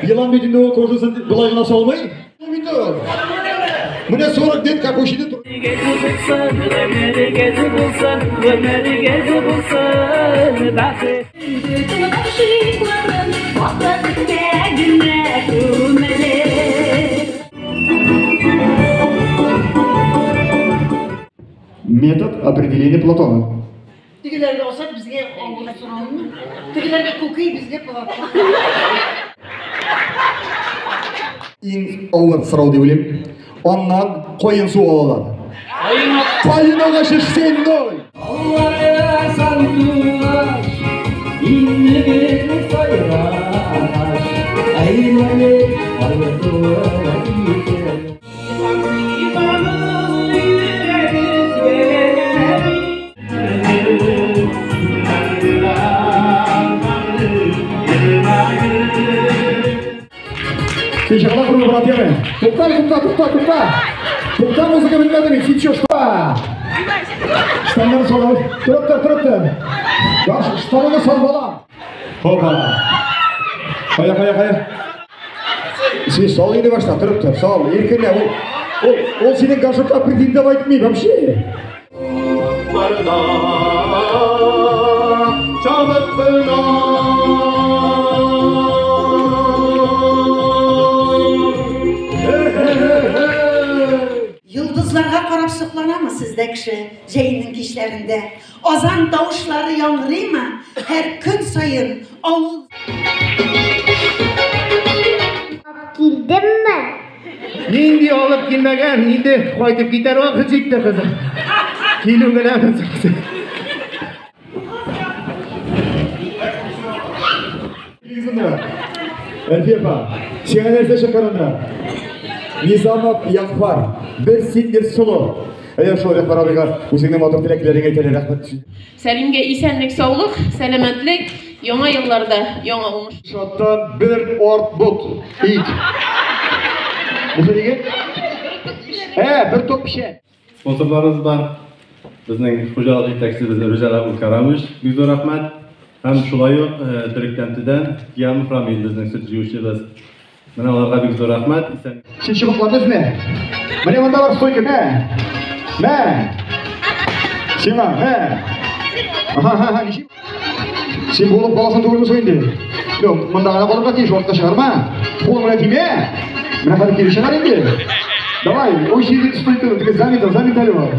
Елан бит инде ул кожасын болай гына салмый. Бит ул. Менә 40 лет как учили. Метод определения Платона. Тегеләргә ашап, безгә авыр сорауны. Тегеләргә күкәй, безгә палатка. Иң авыр сорау дип уйлыйм. Аннан каен су алалар. Каен агачы 7-0. Син чыгала күрме, брат, яме? Тукта, тукта, тукта, тукта. Тукта, музыка белмәде бит. Син чё, что? Штаннарын салып, торып тор, торып тор. Баш, штаныңны сал, балам. Хопа. Кая, кая, кая. Син сал инде башта, торып тор, сал. Иркенлә, ул синең горшокка претендовать итми вообще. Йолдызларга карап сокланамы сездә кеше җәйнең кичләрендә? Азан тавышлары яңгырыймы һәр көн саен авыл? Килдемме? Нинди алып килмәгән, инде кайтып китәр вакыт җитте, кызым. Килү генә. Әлфия апа, сиңа нәрсә чыккан анда? Низамов Ягъфар, бер синдер соло. Әйе, шул Ягъфар абыйга үзеңнең матур теләкләрең әйтәле, рәхмәт. Сәлимгә исәнлек, саулык, сәламәтлек, яңа елларда яңа уңыш. Шаттан бер арт бот ит. Нәрсә диген? Бер топ печән. Спонсорларыбыз бар. Безнең хуҗалык җитәкчебез Рүзәл Абдулкарамович, бик зур рәхмәт. Һәм шулай ук Төректәмтедән Киямов Рамил безнең сөт җыючыбыз. Менә аларга бик зур рәхмәт. Исән. Син чыбыкларны өзмә. Менә монда бар стойка, мә. Мә. Сиңа, мә. Аха, аха, аха, ничек? Син булып каласың түгелме соң инде? Юк, монда гына калырга тиеш, артка чыгарма. Кулың белән тимә. Менә хәзер кире чыгар инде. Давай, ой, сидит стойка, теге заметил, заметали бар.